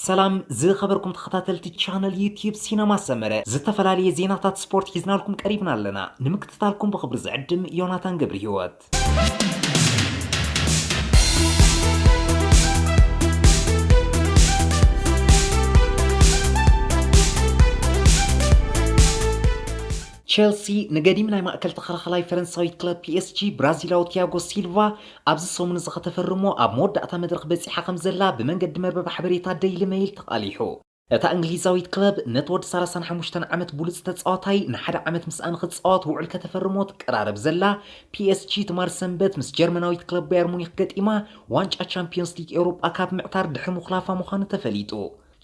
ሰላም ዝኸበርኩም ተኸታተልቲ ቻነል ዩቲዩብ ሲነማ ሰመረ፣ ዝተፈላለየ ዜናታት ስፖርት ሒዝናልኩም ቀሪብና ኣለና። ንምክትታልኩም ብኽብሪ ዝዕድም ዮናታን ገብረ ህይወት። ቸልሲ ንገዲም ናይ ማእከል ተኸላኸላይ ፈረንሳዊት ክለብ ፒኤስጂ ብራዚላዊ ቲያጎ ሲልቫ ኣብዚ ሰሙን እዚ ከተፈርሞ ኣብ መወዳእታ መድረኽ በጺሓ ከም ዘላ ብመንገዲ መርበብ ሓበሬታ ደይሊ ሜይል ተቓሊሑ። እታ እንግሊዛዊት ክለብ ነቲ ወዲ ሰላሳን ሓሙሽተን ዓመት ብሉጽ ተጻዋታይ ንሓደ ዓመት ምስኣ ንኽጻወት ውዕል ከተፈርሞ ትቀራረብ ዘላ ፒኤስጂ ትማል ሰንበት ምስ ጀርመናዊት ክለብ ባየር ሙኒክ ገጢማ ዋንጫ ቻምፒዮንስ ሊግ ኤውሮጳ ካብ ምዕታር ድሕሪ ምኹላፋ ምዃኑ ተፈሊጡ።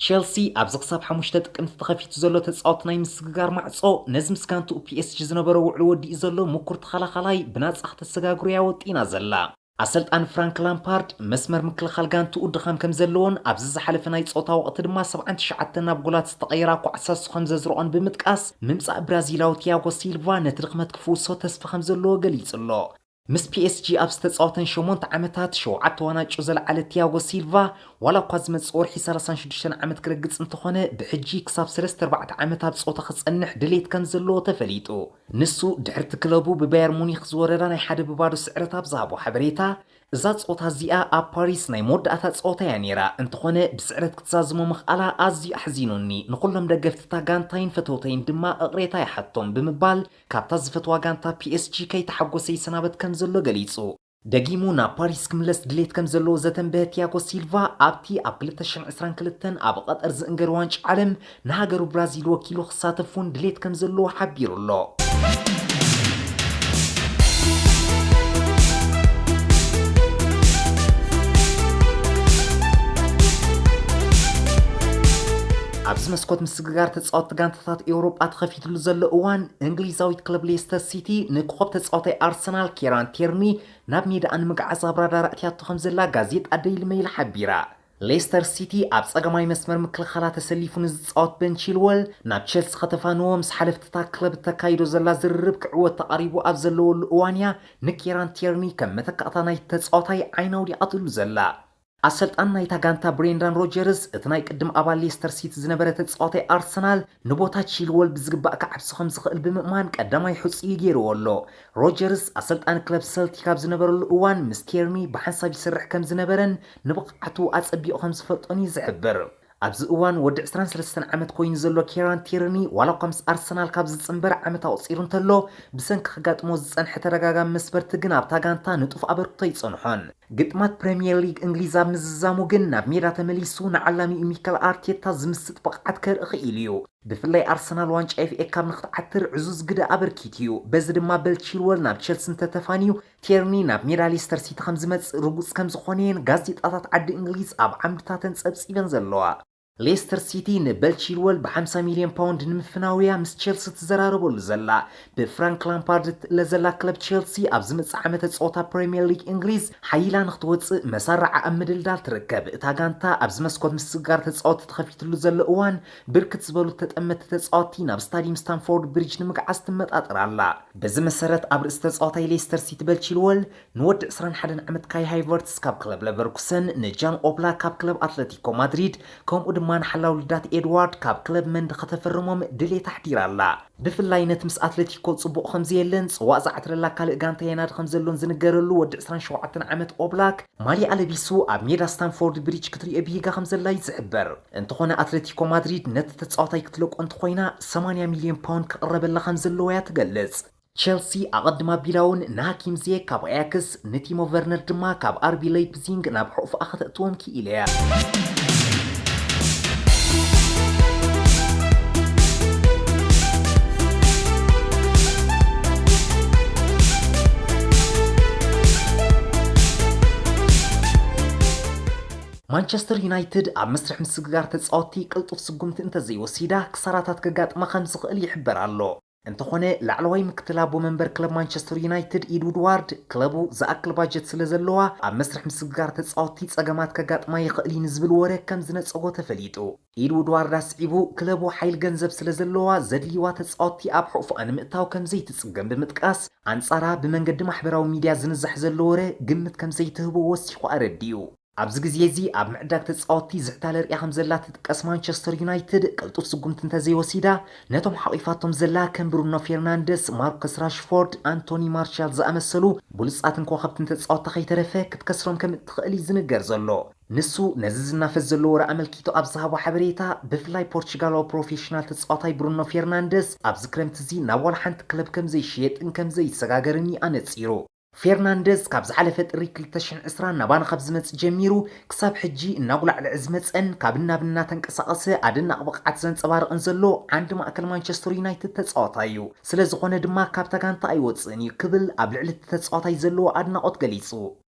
ቸልሲ ኣብዚ ክሳብ ሓሙሽተ ጥቅምቲ ተኸፊቱ ዘሎ ተጻወቲ ናይ ምስግጋር ማዕጾ ነዚ ምስ ጋንትኡ ፒኤስጂ ዝነበሮ ውዕል ወዲኡ ዘሎ ምኩር ተኸላኻላይ ብናጻ ክተሰጋግሮ እያ ወጢና ዘላ። ኣሰልጣኒ ፍራንክ ላምፓርድ መስመር ምክልኻል ጋንትኡ ድኻም ከም ዘለዎን ኣብዚ ዝሓለፈ ናይ ጾታ ወቕቲ ድማ ሰብዓን ትሽዓተን ናብ ጎላት ዝተቐየራ ኳዕሳሱ ከም ዘዝረኦን ብምጥቃስ፣ ምምጻእ ብራዚላዊ ቲያጎ ሲልቫ ነቲ ድኽመት ክፍውሶ ተስፋ ከም ዘለዎ ገሊጹ ኣሎ። ምስ ፒኤስጂ ኣብ ዝተጻወተን ሸሞንተ ዓመታት ሸውዓተ ዋናጩ ዘልዓለ ቲያጎ ሲልቫ፣ ዋላ እኳ ዝመጽእ ወርሒ ሰላሳን ሽዱሽተን ዓመት ክረግጽ እንተኾነ፣ ብሕጂ ክሳብ ሰለስተ ኣርባዕተ ዓመት ኣብ ጾታ ክጸንሕ ድሌት ከም ዘለዎ ተፈሊጡ። ንሱ ድሕርቲ ክለቡ ብባየር ሙኒክ ዝወረዳ ናይ ሓደ ብባዶ ስዕረት ኣብ ዝሃቦ ሓበሬታ፣ እዛ ጾታ እዚኣ ኣብ ፓሪስ ናይ መወዳእታ ጾታ እያ ነይራ፣ እንተኾነ ብስዕረት ክትዛዝሞ ምኽኣላ ኣዝዩ ኣሕዚኑኒ፣ ንኹሎም ደገፍቲ እታ ጋንታይን ፈተውተይን ድማ እቕሬታ ይሓቶም ብምባል ካብታ ዝፈትዋ ጋንታ ፒኤስጂ ከይተሓጎሰ ይሰናበት ከም ዘሎ ገሊጹ። ደጊሙ ናብ ፓሪስ ክምለስ ድሌት ከም ዘለዎ ዘተንበሀ ቲያጎ ሲልቫ፣ ኣብቲ ኣብ ክልተ ሽሕን ዕስራን ክልተን ኣብ ቀጠር ዝእንገር ዋንጫ ዓለም ንሃገሩ ብራዚል ወኪሉ ክሳተፍ እውን ድሌት ከም ዘለዎ ሓቢሩ ኣሎ። ኣብዚ መስኮት ምስግጋር ተጻወትቲ ጋንታታት ኤውሮጳ ተኸፊትሉ ዘሎ እዋን፣ እንግሊዛዊት ክለብ ሌስተር ሲቲ ንኮኸብ ተጻዋታይ ኣርሰናል ኬራን ቴርኒ ናብ ሜዳኣ ንምግዓዝ ኣብ ራዳር ኣእትያቶ ከም ዘላ ጋዜጣ ደይሊ ሜይል ሓቢራ። ሌስተር ሲቲ ኣብ ጸገማይ መስመር ምክልኻላ ተሰሊፉ ንዝጻወት በን ቺልወል ናብ ቸልሲ ከተፋንዎ ምስ ሓለፍቲ እታ ክለብ እተካይዶ ዘላ ዝርርብ ክዕወት ተቓሪቡ ኣብ ዘለወሉ እዋን እያ ንኬራን ቴርኒ ከም መተካእታ ናይቲ ተጻዋታይ ዓይና ኣውዲቓትሉ ዘላ። ኣሰልጣን ናይታ ጋንታ ብሬንዳን ሮጀርስ፣ እቲ ናይ ቅድም ኣባል ሌስተር ሲቲ ዝነበረ ተጻዋታይ ኣርሰናል ንቦታ ቺልወል ብዝግባእ ክዓብሶ ከም ዝኽእል ብምእማን ቀዳማይ ሕጹኡ ገይርዎ ኣሎ። ሮጀርስ ኣሰልጣኒ ክለብ ሰልቲክ ኣብ ዝነበረሉ እዋን ምስ ቴርኒ ብሓንሳብ ይሰርሕ ከም ዝነበረን ንብቕዓቱ ኣጸቢቑ ከም ዝፈልጦን እዩ ዝሕብር። ኣብዚ እዋን ወዲ ዕስራን ሰለስተን ዓመት ኮይኑ ዘሎ ኬራን ቲርኒ ዋላ እኳ ምስ ኣርሰናል ካብ ዝጽንበር ዓመት ኣቑጺሩ እንተሎ፣ ብሰንኪ ከጋጥሞ ዝጸንሐ ተደጋጋሚ መስበርቲ ግን ኣብታ ጋንታ ንጡፍ ኣበርክቶ ኣይጸንሖን። ግጥማት ፕሪምየር ሊግ እንግሊዝ ኣብ ምዝዛሙ ግን ናብ ሜዳ ተመሊሱ ንዓላሚኡ ሚከል ኣርቴታ ዝምስጥ ብቕዓት ከርኢ ክኢሉ እዩ። ብፍላይ ኣርሰናል ዋንጫ ኤፍ ኤ ካፕ ንክትዓትር ዕዙዝ ግደ ኣበርኪቱ እዩ። በዚ ድማ በል ቺልወል ናብ ቸልሲ እንተተፋንዩ፣ ቴርኒ ናብ ሜዳ ሌስተር ሲቲ ከም ዝመጽእ ርጉጽ ከም ዝኾነ እየን ጋዜጣታት ዓዲ እንግሊዝ ኣብ ዓምድታተን ጸብጺበን ዘለዋ። ሌስተር ሲቲ ንበል ቺልወል ብ ሓምሳ ሚልዮን ፓውንድ ንምፍናው እያ ምስ ቸልሲ ትዘራረበሉ ዘላ። ብፍራንክ ላምፓርድ እትእለ ዘላ ክለብ ቸልሲ ኣብ ዝመጽእ ዓመተ ጸወታ ፕሪምየር ሊግ እንግሊዝ ሓይላ ንክትወጽእ መሳርዓ ኣብ ምድልዳል ትርከብ። እታ ጋንታ ኣብዚ መስኮት ምስግጋር ተጻወትቲ ተኸፊትሉ ዘሎ እዋን ብርክት ዝበሉ ተጠመትቲ ተጻወትቲ ናብ ስታዲየም ስታንፎርድ ብሪጅ ንምግዓዝ ትመጣጠር ኣላ። በዚ መሰረት ኣብ ርእሲ ተጻዋታይ ሌስተር ሲቲ በል ቺልወል ንወዲ ዕስራን ሓደን ዓመት ካይ ሃይቨርትስ ካብ ክለብ ለቨርኩሰን፣ ንጃን ኦብላክ ካብ ክለብ ኣትለቲኮ ማድሪድ፣ ከምኡ ድማ ንሓላው ልዳት ኤድዋርድ ካብ ክለብ መንዲ ከተፈርሞም ድሌት ኣሕዲራ ኣላ። ብፍላይ ነቲ ምስ ኣትለቲኮ ጽቡቕ ከም ዘየለን ጽዋእ ዝዓትረላ ካልእ ጋንታ የናዲ ከም ዘሎን ዝንገረሉ ወዲ ዕስራን ሸውዓተን ዓመት ኦብላክ፣ ማልያ ለቢሱ ኣብ ሜዳ ስታንፎርድ ብሪጅ ክትሪኦ ብሂጋ ከም ዘላ እዩ ዝሕበር። እንተኾነ ኣትለቲኮ ማድሪድ ነቲ ተጻዋታይ ክትለቆ እንተኾይና ሰማንያ ሚልዮን ፓውንድ ክቕረበላ ከም ዘለዎ እያ ትገልጽ። ቸልሲ ኣቐድም ኣቢላ እውን ንሃኪም ዚየክ ካብ ኣያክስ፣ ንቲሞ ቨርነር ድማ ካብ ኣርቢ ሌይፕዚንግ ናብ ሕቑፍኣ ከተእትዎም ክኢላ እያ። ማንቸስተር ዩናይትድ ኣብ መስርሕ ምስግጋር ተጻወትቲ ቅልጡፍ ስጉምቲ እንተዘይወሲዳ ክሳራታት ከጋጥማ ከም ዝኽእል ይሕበር ኣሎ። እንተኾነ ላዕለዋይ ምክትል ኣቦ መንበር ክለብ ማንቸስተር ዩናይትድ ኢድ ውድዋርድ፣ ክለቡ ዝኣክል ባጀት ስለ ዘለዋ ኣብ መስርሕ ምስግጋር ተጻወትቲ ጸገማት ከጋጥማ ይኽእል እዩ ንዝብል ወረ ከም ዝነጸጎ ተፈሊጡ። ኢድ ውድዋርድ ኣስዒቡ፣ ክለቡ ሓይል ገንዘብ ስለ ዘለዋ ዘድልይዋ ተጻወትቲ ኣብ ሕቑፍኣ ንምእታው ከም ዘይትጽገም ብምጥቃስ፣ ኣንጻራ ብመንገዲ ማሕበራዊ ሚድያ ዝንዛሕ ዘሎ ወረ ግምት ከም ዘይትህቦ ወሲኹ ኣረዲኡ። ኣብዚ ግዜ እዚ ኣብ ምዕዳግ ተጻወትቲ ዝሕታለ ርእያ ከም ዘላ ትጥቀስ ማንቸስተር ዩናይትድ፣ ቅልጡፍ ስጉምቲ እንተዘይወሲዳ፣ ነቶም ሓቒፋቶም ዘላ ከም ብሩኖ ፌርናንደስ፣ ማርከስ ራሽፎርድ፣ ኣንቶኒ ማርሻል ዝኣመሰሉ ብሉጻትን ኮኸብትን ተጻወትታ ከይተረፈ ክትከስሮም ከም እትኽእል እዩ ዝንገር ዘሎ። ንሱ ነዚ ዝናፈስ ዘሎ ወረ ኣመልኪቱ ኣብ ዝሃቦ ሓበሬታ፣ ብፍላይ ፖርቹጋላዊ ፕሮፌሽናል ተጻዋታይ ብሩኖ ፌርናንደስ ኣብዚ ክረምቲ እዚ ናብ ዋላ ሓንቲ ክለብ ከም ዘይሽየጥን ከም ዘይሰጋገርን እዩ ኣነጺሩ። ፌርናንደዝ ካብ ዝሓለፈ ጥሪ ክልተ ሽሕን ዕስራን ናባና ካብ ዝመጽእ ጀሚሩ ክሳብ ሕጂ እናጉላዕልዐ ዝመጸን ካብ እናብ እናተንቀሳቐሰ ኣደናቒ ብቕዓት ዘንጸባርቕን ዘሎ ዓንዲ ማእከል ማንቸስተር ዩናይትድ ተጻዋታይ እዩ። ስለ ዝኾነ ድማ ካብታ ጋንታ ኣይወጽእን እዩ ክብል ኣብ ልዕሊ እቲ ተጻዋታይ ዘለዎ ኣድናቖት ገሊጹ።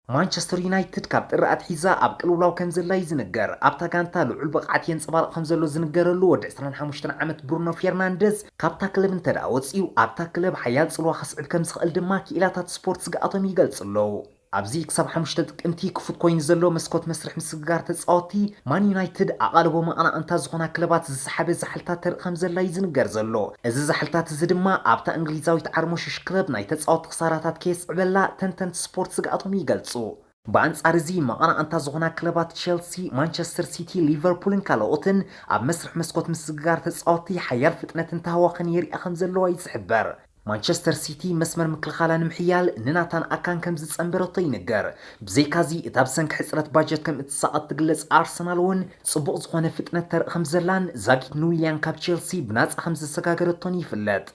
ማንቸስተር ዩናይትድ ካብ ጥሪ ኣትሒዛ ኣብ ቅልውላው ከም ዘላ እዩ ዝንገር። ኣብታ ጋንታ ልዑል ብቕዓት የንጸባርቕ ከም ዘሎ ዝንገረሉ ወዲ ዕስራን ሓሙሽተን ዓመት ብሩኖ ፌርናንደዝ ካብታ ክለብ እንተ ደኣ ወጺኡ፣ ኣብታ ክለብ ሓያል ጽልዋ ከስዕብ ከም ዝኽእል ድማ ክኢላታት ስፖርት ስግኣቶም ይገልጹ ኣለዉ። ኣብዚ ክሳብ ሓሙሽተ ጥቅምቲ ክፉት ኮይኑ ዘሎ መስኮት መስርሕ ምስግጋር ተጻወትቲ፣ ማን ዩናይትድ ኣቓልቦ መቐናቕንታ ዝኾና ክለባት ዝሰሓበ ዛሕልታት ተርኢ ከም ዘላ እዩ ዝንገር ዘሎ። እዚ ዛሕልታት እዚ ድማ ኣብታ እንግሊዛዊት ዓርሞሽሽ ክለብ ናይ ተጻወትቲ ክሳራታት ከየስዕበላ ተንተንቲ ስፖርት ስግኣቶም ይገልጹ። ብኣንጻር እዚ መቐናቕንታ ዝኾና ክለባት ቸልሲ፣ ማንቸስተር ሲቲ፣ ሊቨርፑልን ካልኦትን ኣብ መስርሕ መስኮት ምስግጋር ተጻወትቲ ሓያል ፍጥነትን ታህዋኽን የርእያ ከም ዘለዋ እዩ ዝሕበር። ማንቸስተር ሲቲ መስመር ምክልኻላ ንምሕያል ንናታን ኣካን ከም ዝጸንበረቶ ይንገር። ብዘይካዚ፣ እታ ብሰንኪ ሕጽረት ባጀት ከም እትሳቐ እትግለጽ ኣርሰናል እውን ጽቡቕ ዝኾነ ፍጥነት ተርኢ ከም ዘላን ዛጊት ንዊልያን ካብ ቸልሲ ብናጻ ከም ዘሰጋገረቶን ይፍለጥ።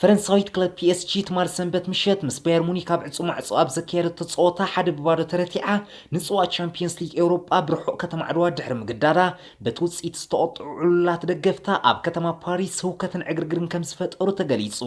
ፈረንሳዊት ክለብ ፒ ኤስ ጂ ትማሊ ሰንበት ምሸት ምስ ባየር ሙኒክ ኣብ ዕጹ ማዕጾ ኣብ ዘካየደቶ ጸወታ ሓደ ብባዶ ተረቲዓ፣ ንጽዋዕ ቻምፒየንስ ሊግ ኤውሮጳ ብርሑቕ ከተማ ዓድዋ ድሕሪ ምግዳዳ፣ በቲ ውጽኢት ዝተቖጥዑ ዕሉላት ደገፍታ ኣብ ከተማ ፓሪስ ህውከትን ዕግርግርን ከም ዝፈጠሩ ተገሊጹ።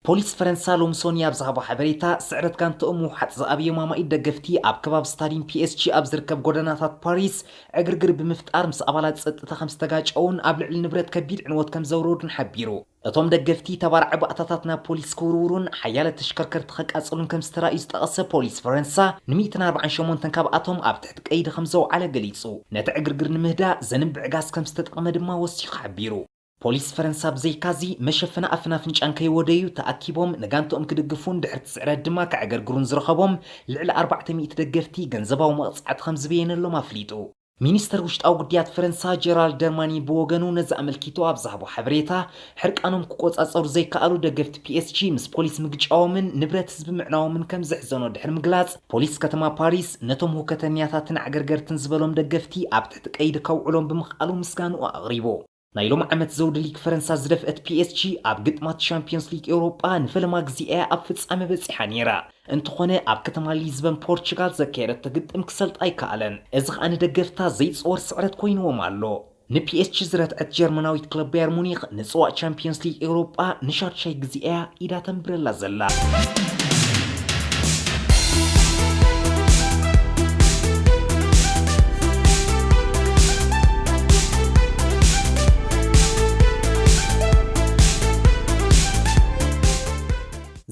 ፖሊስ ፈረንሳ ሎሚ ሰኑይ ኣብ ዝሃቦ ሓበሬታ፣ ስዕረት ጋንትኦም ምውሓጥ ዝኣብዮም ኣማኢት ደገፍቲ ኣብ ከባቢ ስታድዩም ፒ ኤስ ጂ ኣብ ዝርከብ ጎደናታት ፓሪስ ዕግርግር ብምፍጣር ምስ ኣባላት ጸጥታ ከም ዝተጋጨውን ኣብ ልዕሊ ንብረት ከቢድ ዕንወት ከም ዘውረዱን ሓቢሩ። እቶም ደገፍቲ ተባራዒ ባእታታት ናብ ፖሊስ ክውርውሩን ሓያለ ተሽከርከርቲ ከቃጽሉን ከም ዝተራእዩ ዝጠቐሰ ፖሊስ ፈረንሳ፣ ንሚእትን ኣርባዓን ሸሞንተን ካብኣቶም ኣብ ትሕቲ ቀይዲ ከም ዘውዓለ ገሊጹ። ነቲ ዕግርግር ንምህዳእ ዘንብዕ ጋዝ ከም ዝተጠቕመ ድማ ወሲኹ ሓቢሩ። ፖሊስ ፈረንሳ ብዘይካዚ፣ መሸፈኒ ኣፍን ኣፍንጫን ከይወደዩ ተኣኪቦም ንጋንትኦም ክድግፉን ድሕርቲ ስዕረት ድማ ከዕገርግሩን ዝረኸቦም ልዕሊ ኣርባዕተ ሚእቲ ደገፍቲ ገንዘባዊ መቕጻዕቲ ከም ዝበየነሎም ኣፍሊጡ። ሚኒስተር ውሽጣዊ ጉዳያት ፈረንሳ ጀራልድ ደርማኒ ብወገኑ ነዚ ኣመልኪቱ ኣብ ዝሃቦ ሓበሬታ፣ ሕርቃኖም ክቆጻጸሩ ዘይከኣሉ ደገፍቲ ፒ ኤስ ጂ ምስ ፖሊስ ምግጫዎምን ንብረት ህዝቢ ምዕናዎምን ከም ዘሕዘኖ ድሕሪ ምግላጽ፣ ፖሊስ ከተማ ፓሪስ ነቶም ሁከተኛታትን ኣዕገርገርትን ዝበሎም ደገፍቲ ኣብ ትሕቲ ቀይዲ ከውዕሎም ብምኽኣሉ ምስጋንኡ ኣቕሪቡ። ናይ ሎም ዓመት ዘውዲ ሊግ ፈረንሳ ዝደፍአት ፒ ኤስ ጂ ኣብ ግጥማት ቻምፒዮንስ ሊግ ኤውሮጳ ንፈለማ ግዜ እያ ኣብ ፍጻመ በጺሓ ነይራ። እንተኾነ ኣብ ከተማ ሊዝበን ፖርቹጋል ዘካየደቶ ግጥም ክሰልጥ ኣይከኣለን። እዚ ኸኣ ንደገፍታ ዘይጽወር ስዕረት ኮይንዎም ኣሎ። ን ፒ ኤስ ጂ ዝረትዐት ጀርመናዊት ክለብ ባየር ሙኒክ ንጽዋዕ ቻምፒዮንስ ሊግ ኤውሮጳ ንሻድሻይ ግዜ እያ ኢዳ ተንብረላ ዘላ።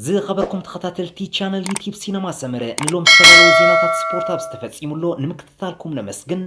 ዝኸበርኩም ተኸታተልቲ ቻነል ዩቲብ ሲነማ ሰመረ፣ ንሎም ዝተዳለወ ዜናታት ስፖርት ኣብ ዝተፈጺሙ ኣሎ ንምክትታልኩም ነመስግን።